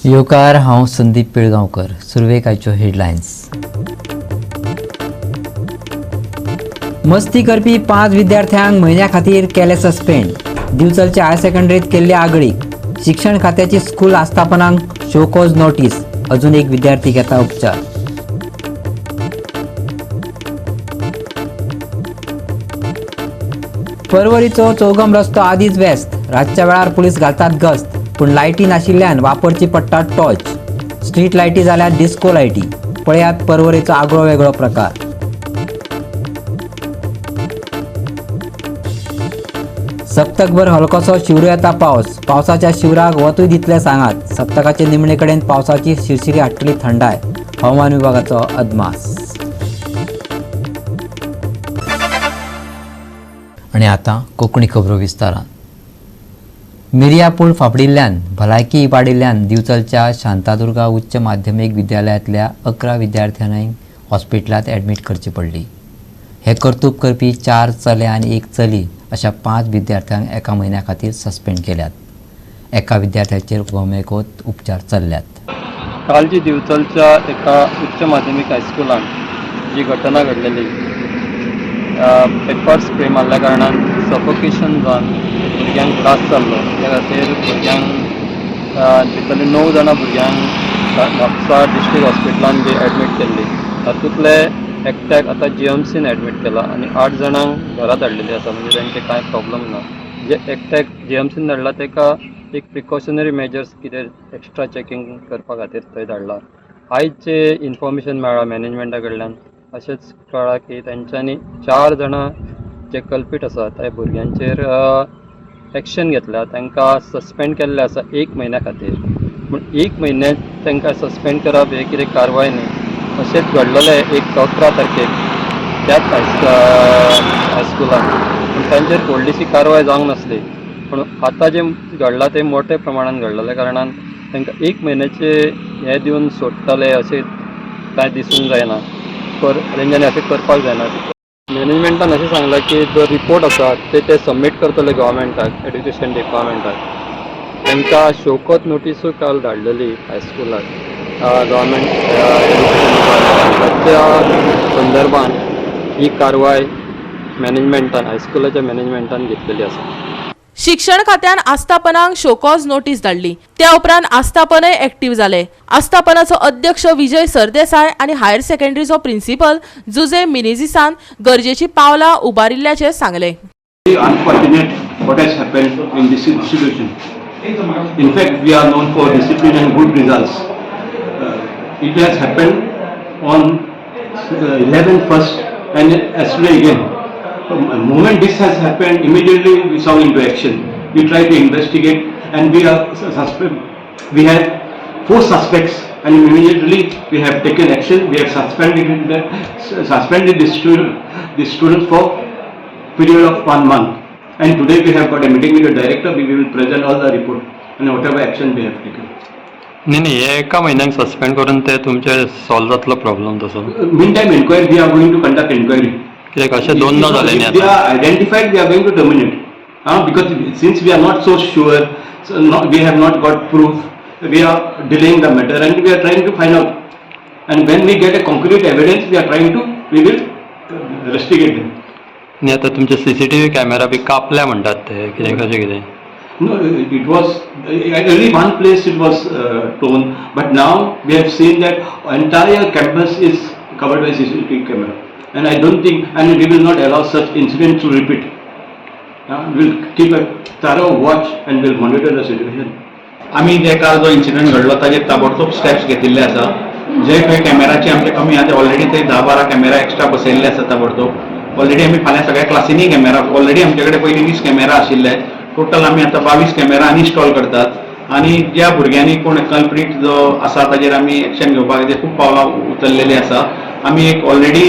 येवकार, हांव संदीप पिळगांवकर. सुरवेक आयच्यो हेडलायन्स. मस्ती करपी पांच विद्यार्थ्यांक म्हयन्या खातीर केले सस्पेंड. दिवचलच्या हायर सेकंडरीत केल्ली आगळीक. शिक्षण खात्याची स्कूल आस्थापनांक शोकॉज नोटीस. अजून एक विद्यार्थी घेता उपचार. परवरीचो चौगम रस्तो आदीच व्यस्त. रातच्या वेळार पुलीस घालतात गस्त, पूण लायटी नाशिल्ल्यान वापरची पडटा टॉर्च. स्ट्रीट लायटी जाल्यार डिस्को लायटी. पळयात परवरीचो आगळो वेगळो प्रकार. सप्तकभर हलकोसो शिवरू येता पावस. पावसाच्या शिवराक वतूय दितले सांगात. सप्तकाचे निमणे कडेन पावसाची शिरशिरी हाडटली थंडाय. हवामान विभागाचो अदमास. आनी आतां कोंकणी खबरो विस्तारान. मिरयापूल फाफडिल्ल्यान भलायकी इबाडिल्ल्यान दिवचलच्या शांतादुर्गा उच्च माध्यमीक विद्यालयांतल्या 11 विद्यार्थ्यांनी हॉस्पिटलांत ॲडमीट करची पडली. हे कर्तूब करपी चार चले आनी एक चली अशा पांच विद्यार्थ्यांक एका म्हयन्या खातीर सस्पेंड केल्यात. एका विद्यार्थ्याचेर गोमेकॉत उपचार चल्ल्यात. काल जी दिवचलच्या एका उच्च माध्यमीक हायस्कुलान जी घटना घडलेली, पेपर स्प्रे मारल्या कारणान सफोकेशन जावन भुरग्यांक त्रास जाल्लो, त्या खातीर भुरग्यांक भितरले णव जाणां भुरग्यांक म्हापसा डिस्ट्रिक्ट हॉस्पिटलान जी एडमीट केल्ली, तातूंतले एकट्याक आतां जीएमसीन एडमीट केला आनी आठ जाणांक घरा धाडलेली आसा, म्हणजे तांचे कांय प्रॉब्लम ना. जे एकट्याक जीएमसीन धाडला ताका एक प्रिकॉशनरी मेजर्स कितें एक्स्ट्रा चॅकिंग करपा खातीर थंय धाडला. आयज जे इन्फॉर्मेशन मेळ्ळां मॅनेजमेंटा कडल्यान, अशेंच कळ्ळां की तेंच्यांनी चार जाणां जे कल्पीट आसा त्या भुरग्यांचेर एक्शन घेतल्या, तांकां सस्पेंड केल्लें आसा एक म्हयन्या खातीर. पूण एक म्हयन्याक तांकां सस्पेंड करप हें कितें कारवाय न्ही. अशेंच घडलेलें एक 11 तारखेक त्याच हायस्कुलान, पूण तांचेर व्हडलीशी कारवाय जावंक नासली. पूण आतां जें घडलां तें मोठ्या प्रमाणान घडलेल्या कारणान तांकां एक म्हयन्याचे हें दिवन सोडटले अशें कांय दिसूंक जायना. कर तेंच्यांनी अशें करपाक जायना. मॅनेजमेंटान अशें सांगलां की जो रिपोर्ट आसा ते ते सबमीट करतले गव्हर्मेंटाक, एड्युकेशन डिपार्टमेंटाक. तांकां शोकॉज नोटिसूय काल धाडलेली हायस्कुलाक गव्हर्मेंट एड्युकेशन डिपार्टमेंटान. ताच्या संदर्भान ही कारवाय मॅनेजमेंटान, हायस्कुलाच्या मॅनेजमेंटान घेतलेली आसा. शिक्षण खात्यान आस्थापनांक शोकॉज नोटीस धाडली. त्या उपरांत आस्थापनय एक्टीव जाले. आस्थापनाचो अध्यक्ष विजय सरदेसाय आनी हायर सेकंडरीचो प्रिन्सिपल जुजे मिनेझिसान गरजेची पावलां उबारिल्ल्याचें सांगलें. Very unfortunate what has happened in this institution. In fact, we are known for discipline and good results. It has happened on 11th first and yesterday again. The moment this has happened, immediately we saw into action. We try to investigate and we are suspect. We have four suspects and immediately we have taken action. We have suspended the students for period of one month. And today we have got a meeting with the director. We will present all the report and whatever action we have taken. न्ही न्ही, हे एका म्हयन्याक suspend करून ते तुमचे solve जातलो problem तसो? Meantime, inquiry, we are going to conduct inquiry. कित्याक अशें दोनदां जालें न्ही If they आतां. are identified, we are going to terminate. Because since we are not so sure, so not, we have not got proof, we are delaying the matter and we are trying to find out. And when we get a concrete evidence, we are trying to, we will investigate them. न्ही, आतां तुमचे CCTV camera बी कापल्या म्हणटात ते, कितें कशें कितें? No, it was, at only one place it was torn, but now we have seen that entire campus is covered by CCTV camera. And I don't think, and we will not allow such incident to repeat. We will keep a thorough watch and will monitor the situation. आमी जे काल जो incident घडलो ताजेर ताबडतोब steps घेतिल्ले आसा. जे खंय कॅमेराची आमचे कमी आहा, ते ऑलरेडी थंय 10-12 कॅमेरा एक्स्ट्रा बसयल्ले आसा ताबडतोब. ऑलरेडी आमी फाल्यां सगळ्या क्लासींनी कॅमेरा, ऑलरेडी आमचे कडेन पयलीं 20 कॅमेरा आशिल्ले, टोटल आमी आतां 22 कॅमेरा आनी इन्स्टॉल करतात आनी ज्या भुरग्यांनी कोण कल्प्रीट जो आसा ताजेर आमी एक्शन घेवपाक खातीर खूब पावलां उचललेली आसा. आमी एक already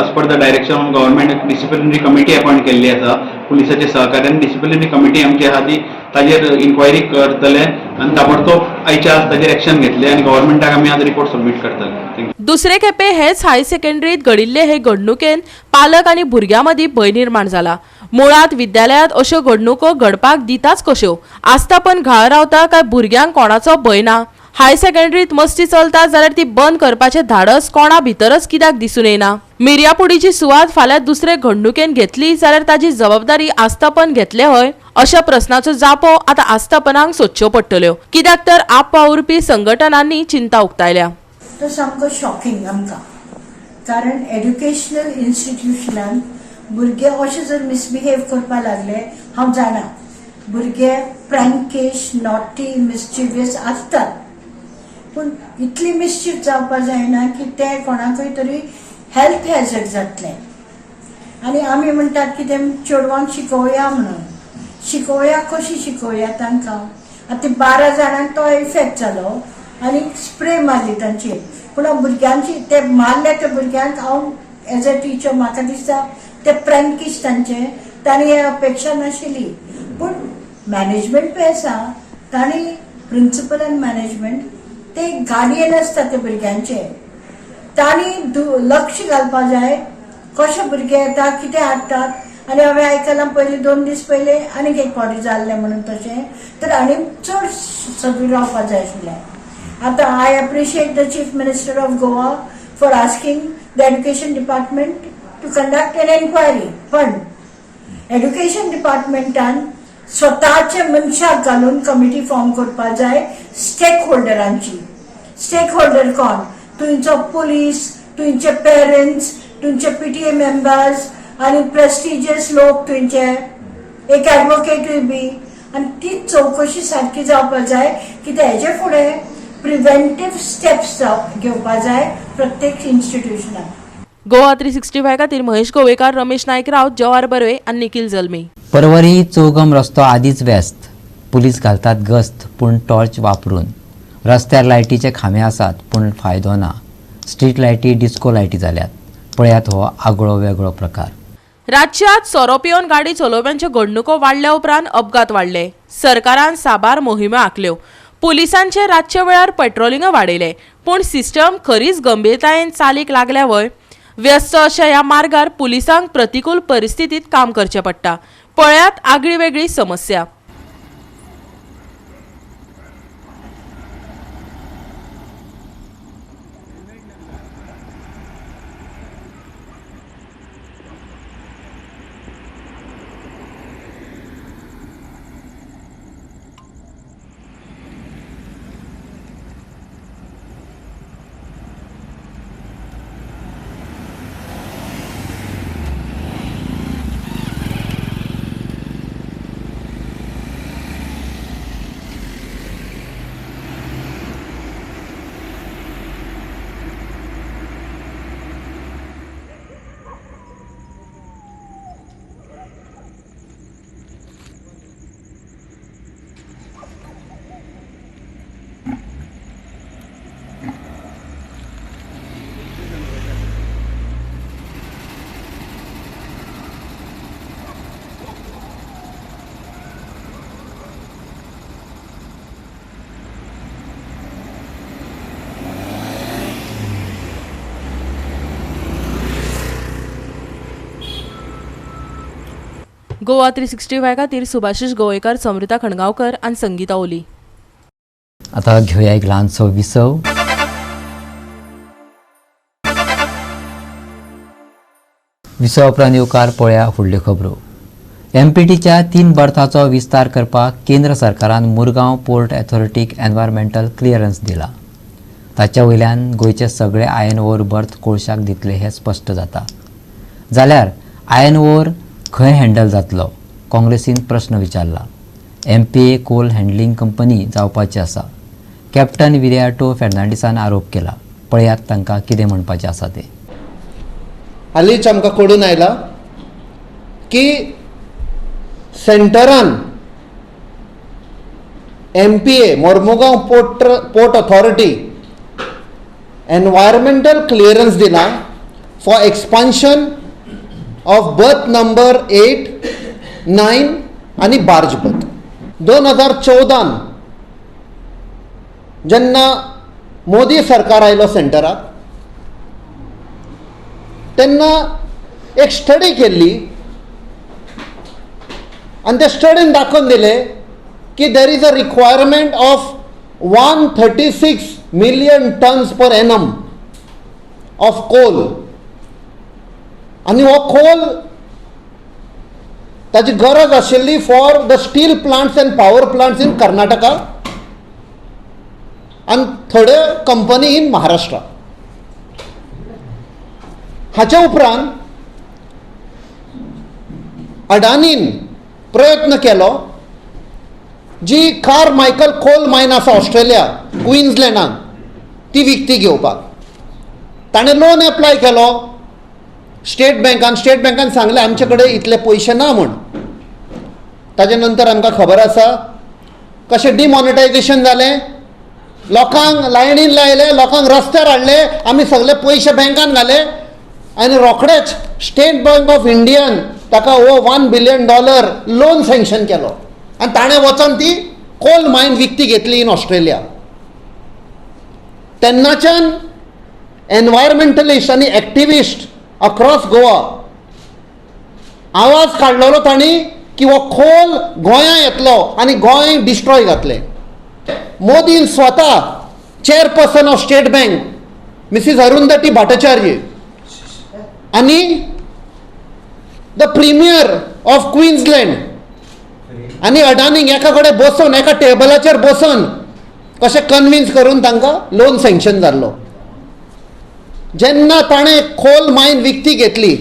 as per the direction of government disciplinary committee appoint केल्ली आसा. पुलिसाच्या सहकार्यान डिसिप्लिनरी कमिटी आमची आहा, ती ताजेर इन्क्वायरी करतले आनी ताबडतोब आयच्या आज ताजेर एक्शन घेतले आनी गव्हर्मेंटाक आमी आज रिपोर्ट सबमीट करतले. Thank you. दुसरे खेपे हेच हायर सेकंडरीत घडिल्ले हे घडणुकेन पालक आनी भुरग्यां मदीं भंय निर्माण जाला. मुळांत विद्यालयांत अश्यो घडणुको घडपाक दिताच कश्यो? आस्थापन घाळ रावता काय भुरग्यांक कोणाचो भंय ना? हायर सेकंडरीत मस्ती चलता जाल्यार ती बंद करपाचें धाडस कोणा भितरच कित्याक दिसून येना. मिर्यापुडीची सुवात फाल्यां दुसरे घडणुकेन घेतली जाल्यार ताजी जबाबदारी आस्थापन घेतले हय अशा प्रस्नाचो जापो आतां आस्थापनांक सोदच्यो पडटल्यो, कित्याक तर आप वावुरपी संघटनांनी चिंता उक्तायल्या. तो सामको शॉकिंग आमकां, कारण एड्युकेशनल इन्स्टिट्युशनान भुरगे अशें जर मिसबिहेव करपाक लागले, हांव जाणा भुरगे प्रँकिश, नॉटी, मिसचिवियस आसतात, पूण इतली मिसचीफ जावपाक जायना की ते कोणाकूय तरी हेल्थ हॅजर्ड जातलें. आनी आमी म्हणटात की ते चेडवांक शिकोवया म्हणून, शिकोवया कशी शिकोवया तांकां? आतां ते 12 जाणांक तो इफेक्ट जालो आनी स्प्रे मारली तांचेर, पूण भुरग्यांची ते मारले त्या भुरग्यांक हांव एज अ टिचर म्हाका दिसता ते प्रँकिश तांचे, तांणी हे अपेक्षा नाशिल्ली. पूण मॅनेजमेंट पळय आसा, तांणी प्रिंसिपल आनी मॅनेजमेंट ते गार्डियन आसता ते भुरग्यांचे, तांणी लक्ष घालपाक जाय कशे भुरगे येता, कितें हाडटात. आनी हांवें आयकलां पयलीं 2 दीस पयलीं आनीक एक फावटी जाल्लें म्हणून, तशें तर आनी चड सदूर रावपाक जाय आशिल्लें. आतां I appreciate the chief minister of Goa for asking the education department to conduct an enquiry, पण एड्युकेशन डिपार्टमेंटान स्वताचे मनशाक घालून कमिटी फॉर्म करपाक जाय स्टेक होल्डरांची. स्टेक होल्डर कोण? तुमचो पुलीस, तुमचे पेरंट्स, तुमचे PTA members आनी प्रेस्टिजियस लोक, तुमचे एक एडवोकेटूय बी, आनी ती चवकशी सारकी जावपाक जाय की हेजे फुडें प्रिवेंटीव स्टेप्स घेवपाक जाय प्रत्येक इन्स्टिट्युशनाक. गोवा 365 खातीर महेश गोवेकार, रमेश नायक राव, जवाहर बर्वे आनी निखिल जल्मी. परवरी चौगम रस्तो आदींच व्यस्त, पुलीस घालतात गस्त पूण टॉर्च वापरून. रस्त्यार लायटीचे खांबे आसात पूण फायदो ना. स्ट्रीट लायटी डिस्को लायटी जाल्यात. पळयात हो आगळो वेगळो प्रकार. राज्यात सोरो पिवन गाडी चलोवप्यांच्यो घडणुको वाडल्या उपरांत अपघात वाडले. सरकारान साबार मोहिम्यो आंखल्यो, पुलिसांचे रातच्या वेळार पेट्रोलिंग वाडयले, पूण सिस्टम खरीच गंभीरतायेन चालीक लागल्या व्हय? व्यस्त अशा ह्या मार्गार पुलिसांक प्रतिकूल परिस्थितीत काम करचें पडटा. पळयात आगळी वेगळी समस्या. गोवा 365 खातीर सुभाषिष गोवेकर, समृता खणगांवकर आनी संगीता ओली. आता घेवया एक ल्हानसो विसव. विसवा उपरांत येवकार पळया फुडल्यो खबरो. एमपीटीच्या 3 बर्थाचो विस्तार करपाक केंद्र सरकारान मुरगांव पोर्ट अथॉरिटीक एनवायरमेंटल क्लियरन्स दिला. ताच्या वयल्यान गोंयचे सगळे आयर्न ओर बर्थ कोळशाक दितले हें स्पश्ट जाता. जाल्यार आयर्न ओर खंय हँडल जातलो काँग्रेसीन प्रश्न विचारला. एमपीए कोल हँडलिंग कंपनी जावपाची आसा, कॅप्टन विरियाटो फेर्नांडीसान आरोप केला. पळयात तांकां कितें म्हणपाचें आसा तें. हालींच आमकां कळून आयला की सेंटरान MPA Mormugao port authority environmental clearance दिला for expansion of berth number 8, 9 आनी बार्ज बर्थ. 2014 जेन्ना मोदी सरकार आयलो सेंटराक तेन्ना एक स्टडी केल्ली आनी त्या स्टडीन दाखोवन दिलें की there is a requirement of 136 million tons per annum of coal. आनी हो कोल ताजी गरज आशिल्ली for the steel plants and power plants in Karnataka आनी थोड्यो कंपनी इन महाराष्ट्र. हाच्या उपरांत अडानीन प्रयत्न केलो जी कार मायकल कोल मायन आसा ऑस्ट्रेलिया क्विन्सलँडान ती विकती घेवपाक. ताणें लोन एप्लाय केलो स्टेट बँकान. स्टेट बँकान सांगलें आमचे कडेन इतले पयशे ना म्हूण. ताजे नंतर आमकां खबर आसा कशें डिमॉनिटायजेशन जालें, लोकांक लायनीन लायले, लोकांक रस्त्यार हाडले, आमी सगळे पयशे बँकान घाले आनी रोखडेच स्टेट बँक ऑफ इंडियान ताका हो $1 बिलियन लोन सँक्शन केलो आनी ताणें वचोन ती कोल मायन विकती घेतली इन ऑस्ट्रेलिया. तेन्नाच्यान एनवायरमेंटलिस्ट आनी एक्टिविस्ट अक्रॉस गोवा आवाज काडलेलो तांणी की हो खोल गोंया येतलो आनी गोंय डिस्ट्रॉय जातलें. मोदीन स्वता chairperson of State Bank Mrs Arundhati Bhattacharya आनी the premier of Queensland आनी अडानीक एका कडेन बसोवन एका टेबलाचेर बसोवन कशें कन्विन्स करून तांकां लोन सँक्शन जाल्लो. जेन्ना ताणें खोल मायन विकती घेतली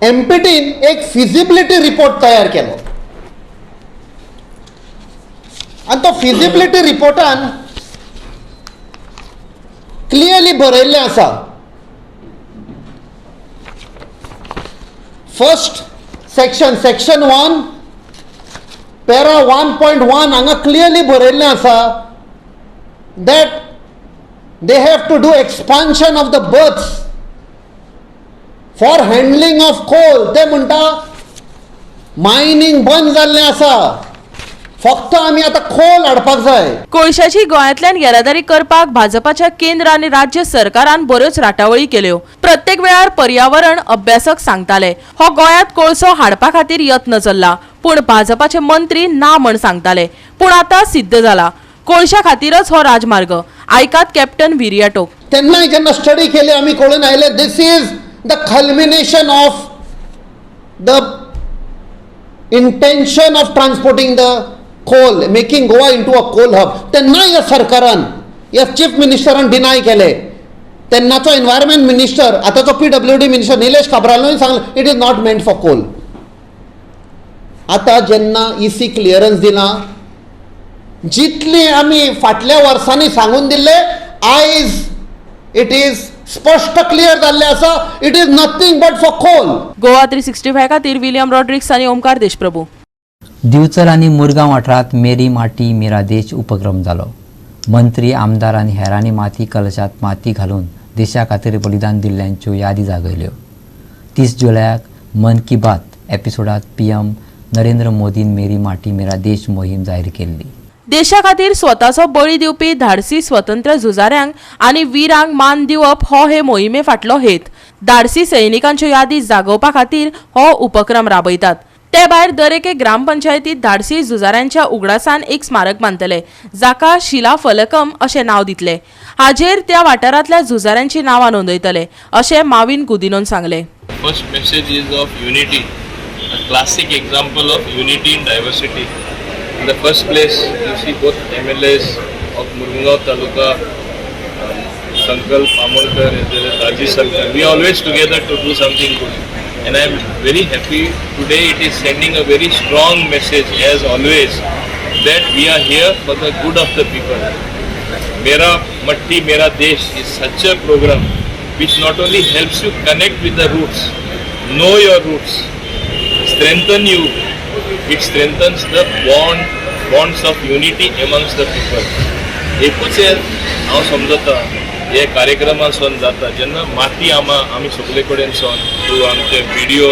एमपीटीन एक फिजिबिलिटी रिपोर्ट तयार केलो आनी तो फिजिबिलिटी रिपोर्टान क्लियरली बरयल्लें आसा. First section, section 1 para 1.1 हांगा क्लियरली बरयल्लें आसा that they have to do expansion of the berths for handling of coal. ते म्हणटा मायनिंग बंद जाल्लें आसा, फक्त आमी आतां खोल हाडपाक जाय. कोळशाची गोंयांतल्यान येरादारी करपाक भाजपाच्या केंद्र आनी राज्य सरकारान बऱ्योच राटावळी केल्यो. प्रत्येक वेळार पर्यावरण अभ्यासक सांगताले हो गोंयांत कोळसो हाडपा खातीर यत्न चल्ला, पूण भाजपाचे मंत्री ना म्हण सांगताले. पूण आतां सिद्ध जाला कोळशा खातीरच हो राजमार्ग. आयकात कॅप्टन विरियाटो. तेन्नाय जेन्ना स्टडी केली आमी कळून आयले this is the culmination of the intention of transporting the coal, making Goa into a coal hub. तेन्ना ह्या सरकारान, ह्या चीफ मिनिस्टरान डिनाय केले. तेन्नाचो एनवायरमेंट मिनिस्टर, आतांचो PWD minister Nilesh काब्रालूय सांगलें it is not meant for coal. आतां जेन्ना EC clearance दिलां, जितली आमी फाटल्या वर्सांनी सांगून दिल्ले आयज it is स्पश्ट क्लियर जाल्लें आसा it is nothing but for coal. Goa 365 खातीर विलियम रॉड्रिक्स आनी ओमकार देशप्रभू. दिवचल आनी मुरगांव वाठारांत मेरी माटी मेरा देश उपक्रम जालो. मंत्री, आमदार आनी हेरांनी माती कलशांत माती घालून देशा खातीर बलिदान दिल्ल्यांच्यो यादी जागयल्यो. 30 जुलयाक मन की बात एपिसोडांत PM Narendra मोदीन मेरी माटी मेरा देश मोहीम जाहीर केल्ली. देशा खातीर स्वताचो बळी दिवपी धाडसी स्वतंत्र झुजाऱ्यांक आनी वीरांक मान दिवप हो हे मोहिमे फाटलो हेत. धाडसी सैनिकांच्यो यादी जागोवपा खातीर हो उपक्रम राबयतात. ते भायर दरेके ग्रामपंचायतीत धाडसी झुजाऱ्यांच्या उगडासान एक स्मारक बांदतले, जाका शिला फलकम अशें नांव दितले. हाजेर त्या वाठारांतल्या झुजाऱ्यांची नांवां नोंदयतले अशें माविन गुदिनोन सांगलें. First message is of unity, a classic example of unity in diversity. In the first place, you see both MLAs of Murmugao Taluka, Sankalp Amonkar as well as Rajesh Sarkar. We are always together to do something good. And I am very happy today it is sending a very strong message as always that we are here for the good of the people. Mera Matti Mera Desh is such a program which not only helps you connect with the roots, know your roots, strengthen you, it strengthens the bonds of unity amongst the people. एकूच हांव समजता हे कार्यक्रमासून जाता जेन्ना माती आमी सगळे कडेन सावन थ्रू आमचे विडियो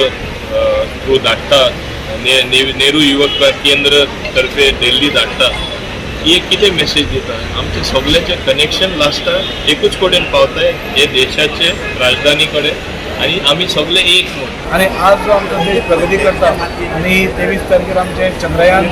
थ्रू धाडटा, नेहरू युवक केंद्र तर्फे दिल्ली धाडटा, ही एक कितें मेसेज दिता आमचें सगळ्याचें कनेक्शन लास्टाक एकूच कडेन पावताय हे देशाचे राजधानी कडेन आनी आमी सगळे एक म्हूण. आनी आज जो आमचो देश प्रगती करता आनी 23 तारखेर आमचें चंद्रयान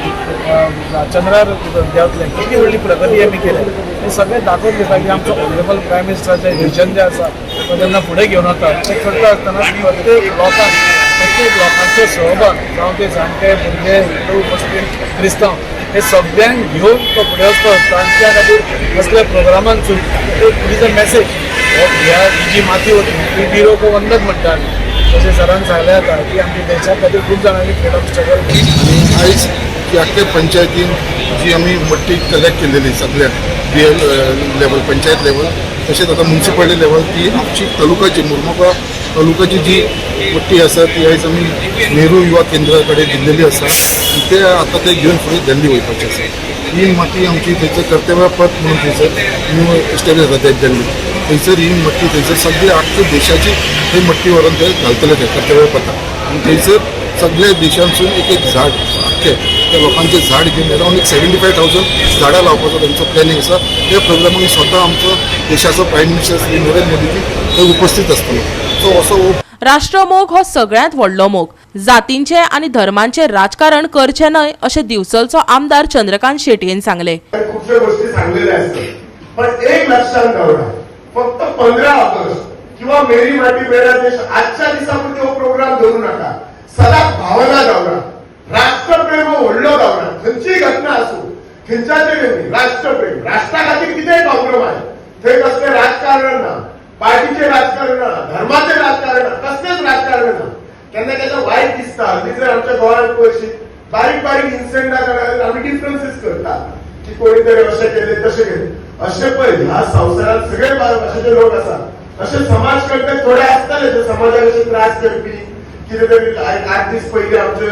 चंद्रार देंवतलें, कितली व्हडली प्रगती आमी केल्या हें सगळें दाखोवन दिता की आमचो ऑनरेबल प्रायम मिनिस्टराचें विजन जें आसा तो जेन्ना फुडें घेवन वता तें करता आसतना प्रत्येक लोकांक प्रत्येक लोकांचो सहभाग जावं ते जाणटे, भुरगे, हिंदू, मुस्लीम, क्रिस्तांव हे सगळ्यांक घेवन तो फुडें वचपाक सोदता. आनी त्या खातीर असल्या प्रोग्रामांतसून एक is a message, ह्या ही जी माती वतली ती विरो को वंदक म्हणटा आमी, तशें सरान सांगलें आतां की आमच्या देशा खातीर खूब जाणांनी फ्रिडम स्ट्रगल केली. आनी आयज ती आख्खे पंचायतीन जी आमी मट्टी कलेक्ट केलेली सगळ्या B L level, panchayat level, तशेंच आतां मुन्सिपालिटी लेवल, ती आमची तालुकाची मुर्मुगांव तालुकाची जी मट्टी आसा ती आयज आमी नेहरू युवा केंद्रा कडेन दिल्लेली आसा. ते आतां ते घेवन फुडें दिल्ली वयपाची आसा. ही माती आमची थंयसर कर्तव्य पथ म्हणून थंयसर न्यू एस्टेब्लीश जाता दिल्ली, थंयसर ही मट्टी थंयसर सगळे आख्खे देशाची थंय मट्टी व्हरून ते घालतले ते कर्तव्य पथार. आनी थंयसर सगळे देशांतसून एक एक झाड आख्खे त्या लोकांचे झाड घेवन अरावंड एक 75,000 झाडां लावपाचो तेंचो प्लॅनिंग आसा. त्या प्रोग्रामाक स्वता आमचो देशाचो प्रायम मिनिस्टर श्री नरेंद्र मोदीजी थंय उपस्थित आसतलो. सो असो हो राष्ट्रमोग हो सगळ्यांत व्हडलो मोग. जातींचे आनी धर्मांचे राजकारण करचें न्हय अशें दिवचलचो आमदार चंद्रकांत शेटयेन सांगलें. खुबशे गोष्टी सांगलेले आसतात, पण एक लक्षात दवरा, फक्त 15 ऑगस्ट किंवा मेरी माटी मेरा देश आजच्या दिसापुरती हो प्रोग्राम धरू नका. सदांच भावना दवरा, राष्ट्रप्रेम हो व्हडलो दवरा. खंयचीय घटना आसूं, खंयच्या तरी राष्ट्रप्रेम, राष्ट्रा खातीर कितेंय कॉम्प्रोमायज, थंय कसलें राजकारण ना, पार्टीचें राजकारण ना, धर्माचें राजकारण ना, कसलेंच राजकारण ना. केन्ना केन्ना वायट दिसता हल्ली जर आमच्या गोंयांत पळयशी बारीक बारीक इन्सिडंटा आमी डिफरन्सीस करता की कोणी तरी अशें केलें तशें केलें. अशें पळय ह्या संवसारांत सगळे भाशेचे लोक आसा. अशे समाज करते थोडे आसतले जे समाजाक अशे त्रास करपी कितें तरी. 8 दीस पयलीं आमचे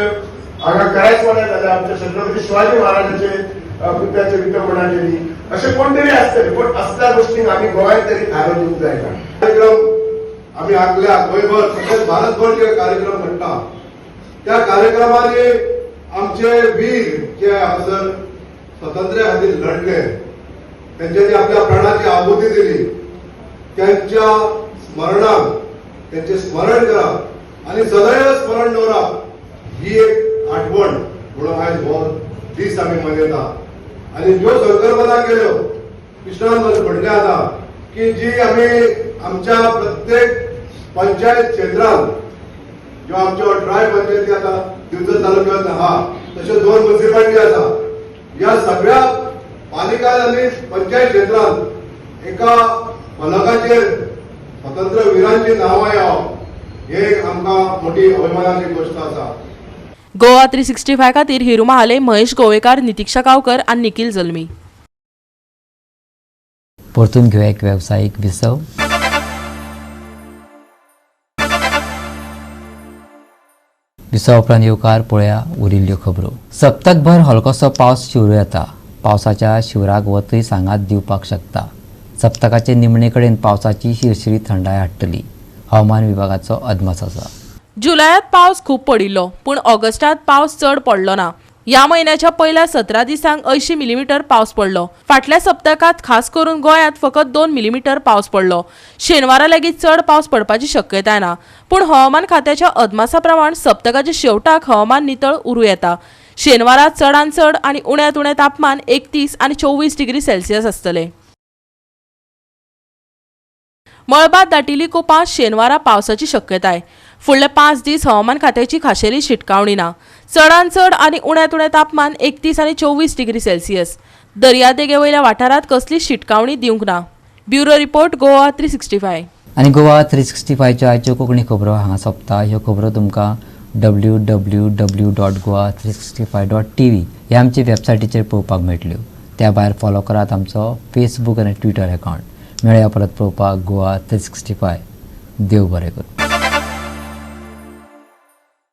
हांगा करासवाड्यार जाले, आमच्या छत्रपती शिवाजी महाराजाचे पुतळ्याचे विटंबना केली, अशे कोण तरी आसतले. पण असल्या गोष्टींक आमी गोंयांत तरी थारो दिवंक जायना. कार्यक्रम आम्ही आखल्या गोंयभर तशेंच भारतभर जे कार्यक्रम घडटा त्या कार्यक्रमांनी आमचे वीर जे हांगासर स्वातंत्र्या खातीर लढले, त्यांच्यानी आपल्या प्राणाची आहुती दिली, त्यांच्या स्मरणाक त्यांचे स्मरण करप आनी सदैव स्मरण दवरप ही एक आठवण म्हणून आयज हो दीस आमी मनयता. आनी ज्यो संकल्पना केल्यो कृष्णान म्हणलें आतां की जी आमी आमच्या प्रत्येक पंचायत क्षेत्रांत ज्यो आमच्यो 18 पंचायती आसा दिवचल तालुक्यांत आहा, तश्यो 2 मुन्सिपालिटी आसा, ह्या सगळ्या पालिका आनी पंचायत क्षेत्रांत एका फलकाचेर स्वतंत्र विरांची नांवां येवप हे एक आमकां मोठी अभिमानाची गोश्ट आसा. गोवा 365 खातीर हिरू महाले, महेश गोवेकार, नितिक्षा गांवकर आनी निखिल जल्मी. परतून घेवया एक वेवसायीक विसव. विसवा उपरांत येवकार पळया उरिल्ल्यो खबरो. सप्तकभर हलकोसो पावस शिवरू येता. पावसाच्या शिवराक वतय सांगात दिवपाक शकता. सप्तकाचे निमणे कडेन पावसाची शिरशिरी थंडाय हाडटली, हवामान विभागाचो अदमास आसा. जुलयात पावस खूब पडिल्लो, पूण ऑगस्टात पावस चड पडलो ना. ह्या म्हयन्याच्या पयल्या 17 दिसांक 80 मिलीमीटर पावस पडलो. फाटल्या सप्तकांत खास करून गोंयांत फकत 2 मिलीमीटर पावस पडलो. शेनवारा लेगीत चड पावस पडपाची शक्यताय ना, पूण हवामान खात्याच्या अदमासा प्रमाण सप्तकाच्या शेवटाक हवामान नितळ उरूं येता. शेनवारा चडांत चड आनी उण्यांत उणें तापमान 31 आनी 24 डिग्री सेल्सियस आसतलें. मळबात दाटिल्ली कुपां, शेनवारा पावसाची शक्यताय. फुडले 5 दीस हवामान खात्याची खाशेली शिटकावणी ना. चडांत चड आनी उण्यांत उणें तापमान 31 आनी 24 डिग्री सेल्सियस. दर्यादेगे वयल्या वाठारांत कसलीच शिटकावणी दिवंक ना. Bureau report, Goa 365. आनी गोवा 365च्यो आयच्यो कोंकणी खबरो हांगा सोंपता. ह्यो खबरो तुमकां www.goa365.tv ह्या आमचे वेबसायटीचेर पळोवपाक मेळटल्यो. त्या भायर फॉलो करात आमचो फेसबूक आनी ट्विटर अकावंट. मेळया परत पळोवपाक गोवा 365. देव बरें करूं.